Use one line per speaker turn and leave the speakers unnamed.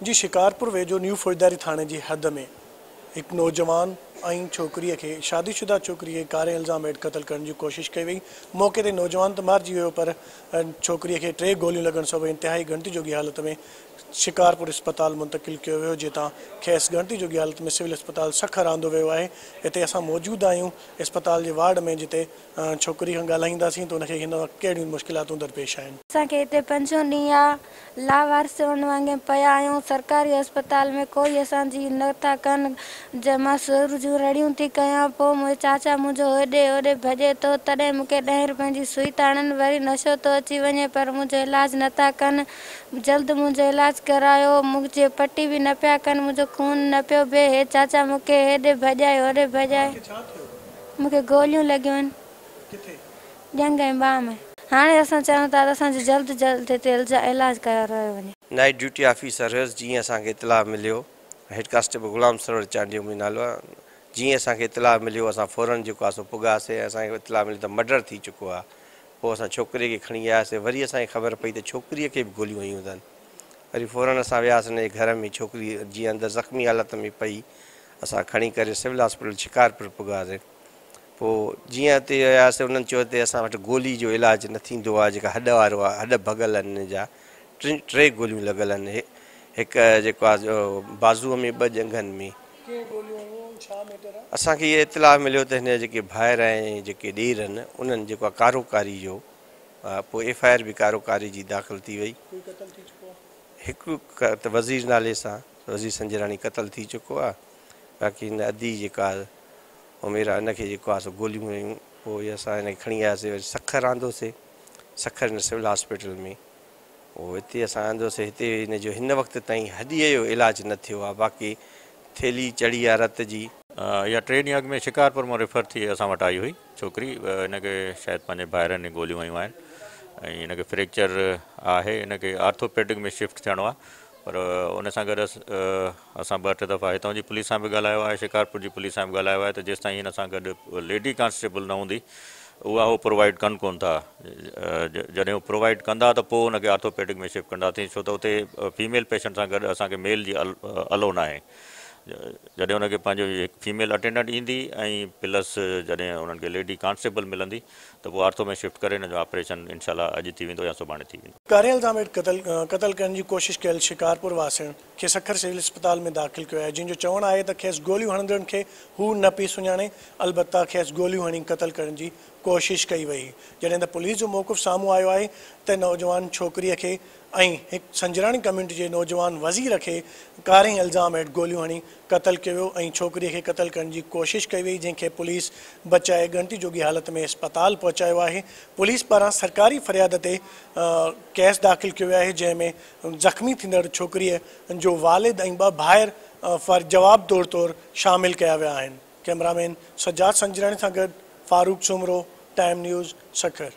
جي شڪارپور ويجهو نيو فوجداري ٿاڻي جي حد ۾ هڪ نوجوان ۽ ڇوڪريء کي شادي شده ڇوڪري کي ڪاري الزام هيٺ قتل ڪرڻ جي ڪوشش ڪئي وئي، موقعي تي نوجوان ته مارجي ويو پر ڇوڪريء کي ٽي گوليون لڳڻ سبب انتهائي ڳڻتي جوڳي حالت ۾ شڪارپور اسپتال منتقل ڪيو ويو جتان کيس ڳڻتي جوڳي حالت ۾ سول اسپتال سکر آندو ويو آهي هتي اسان موجود آهيون اسپتال جي وارڊ ۾ جتي ڇوڪري کان ڳالهائينداسين ته ان کي هن وقت ڪهڙيون مشڪلاتون درپيش آهن.
اسان کي هتي پنجون ڏينهن آ لاوارث ان وانگي پيا آهيون سرڪاري اسپتال ۾ ڪوئي اسان جي نه ٿا ڪن جي مان سور جون رڙيون ٿي ڪيان پوء منهنجو چاچا منهنجو هيڏي هوڏي ڀڄي ٿو تڏهن مون کي ڏهين روپين جي سوئي ٿا هڻن وري نشو ٿو اچي وڃي پر منهنجو علاج نه ٿا ڪن جلد منهنجو علاج ڪرايو منهنجي پٽي به نه پيا ڪن منهنجو خون نه پيو بيهي هي چاچا مون کي هيڏي ڀڄائي هوڏي ڀڄائي. مون کي گوليون لڳيون آهن.
ڪٿي؟
ڄنگهه ۽ ٻانهن ۾. هاڻي اسان چاهيون ٿا ته اسان جو جلد جلد هتي علاج ڪرايو وڃي.
نائيٽ ڊيوٽي آفيسر هيس جيئن اسان کي اطلاع مليو هيڊ ڪانسٽيبل غلام سرور چانڊيو منهنجو نالو آهي جيئن اسان کي اطلاع مليو اسان فورن جيڪو آهي سو پڳاسي ۽ اسان کي اطلاع مليو ته مڊر ٿي چڪو آهي پوء اسان ڇوڪري کي کڻي آياسي وري اسان کي خبر پئي ته ڇوڪريء کي به گوليون هنيون اٿن وري فورن اسان وياسي هن جي گهر ۾ ڇوڪري جيئن اندر زخمي حالت ۾ پئي اسان کڻي ڪري سول هاسپيٽل شڪارپور پڳاسي پوء جيئن اتي وياسي انهن چيو ته اسان وٽ گولي جو علاج نه ٿيندو آهي جيڪا هڏ وارو آهي هڏ ڀڳل آهن هن جا ٽن ٽي گوليون لڳل آهن هڪ جيڪو آهي بازوء ۾ ٻه ڄنگهن ۾.
ڪنهن گوليون هنيون ڇا ميٽر آهي؟
اسان کي اهو اطلاع مليو ته هن جا جيڪي ڀائر ۽ جيڪي ڏير آهن انهن جيڪو آهي ڪارو ڪاري جو پوء ايف I R به ڪارو ڪاري جي داخل ٿي وئي.
ڪوئي قتل ٿي چڪو آهي؟
هڪ ته وزير نالي سان وزير سنجراڻي قتل ٿي چڪو آهي باقي هن ادي جيڪا حميرا ان کي جيڪو آهي سو گوليون هنيون پوء اسان هن کي کڻي آياسي وري سکر آندوسي سکر هن سول هاسپيٽل ۾ پوء هتي اسان آندوسي هتي هن جو هن وقت تائين هڏيء جو علاج نه ٿيو آهي باقي ٿيلهي چڙهي آهي رت جي.
اها ٽي ڏينهن اڳ ۾ شڪارپور مان ريفر ٿي اسان وٽ آئي هئي ڇوڪري هن کي شايد پنهنجي ڀائرن گوليون هنيون آهن ۽ هن کي فريڪچر آهي هن کي آرٿوپيڊڪ ۾ شفٽ ٿيڻو آهي پر ان سان گڏ اسان ٻه ٽي دفعا هتان جي پوليس سان به ڳالهايو آهي شڪارپور جي پوليس سان به ڳالهايو آهي ته جيستائين هن سان گڏ ليڊي ڪانسٽيبل نه هوندي اها هو پرووائيڊ ڪن ڪون ٿا جڏهن هو پرووائيڊ ڪندا ته پوء ان کي آرٿوپيڊڪ ۾ شفٽ ڪنداسين ڇو ته اتي فيميل پيشنٽ سان گڏ اسان کي ميل جي الو ناهي جڏهن ان کي پنهنجو هڪ فيميل اٽينڊنٽ ايندي ۽ پلس جڏهن انهن کي ليڊي ڪانسٽيبل ملندي ته پوء آرٿو ۾ شفٽ ڪري ان جو آپريشن انشاء الله اڄ ٿي ويندو يا سڀاڻي ٿي ويندو.
ڪاري الزام هيٺ قتل قتل ڪرڻ جي ڪوشش ڪيل شڪارپور واسڻ کي سکر سول اسپتال ۾ داخل ڪيو آهي جنهن جو چوڻ آهي ته کيس گوليون هڻندڙن کي هو نه پئي سڃاڻي البته کيس گوليون هڻي قتل ڪرڻ جي ڪوشش ڪئي وئي جڏهن ته پوليس جو موقف سامهون آيو آهي ته نوجوان ڇوڪريء کي ۽ هڪ سنجراڻي ڪميونٽي جي نوجوان وزير کي ڪارنهن الزام هيٺ گوليون هڻي قتل ڪيو ويو ۽ ڇوڪريء کي قتل ڪرڻ جي ڪوشش ڪئي وئي جنهن کي پوليس بچائي ڳڻتي جوڳي حالت ۾ اسپتال پهچايو آهي پوليس پاران سرڪاري فرياد تي ڪيس داخل ڪيو ويو آهي جنهن ۾ زخمي ٿيندڙ ڇوڪريء جو والد ۽ ٻه ڀائر فر جوابدار طور شامل ڪيا ويا آهن ڪئميرامين سجاد سنجراڻي سان گڏ فاروق سومرو ٽائيم نيوز سکر.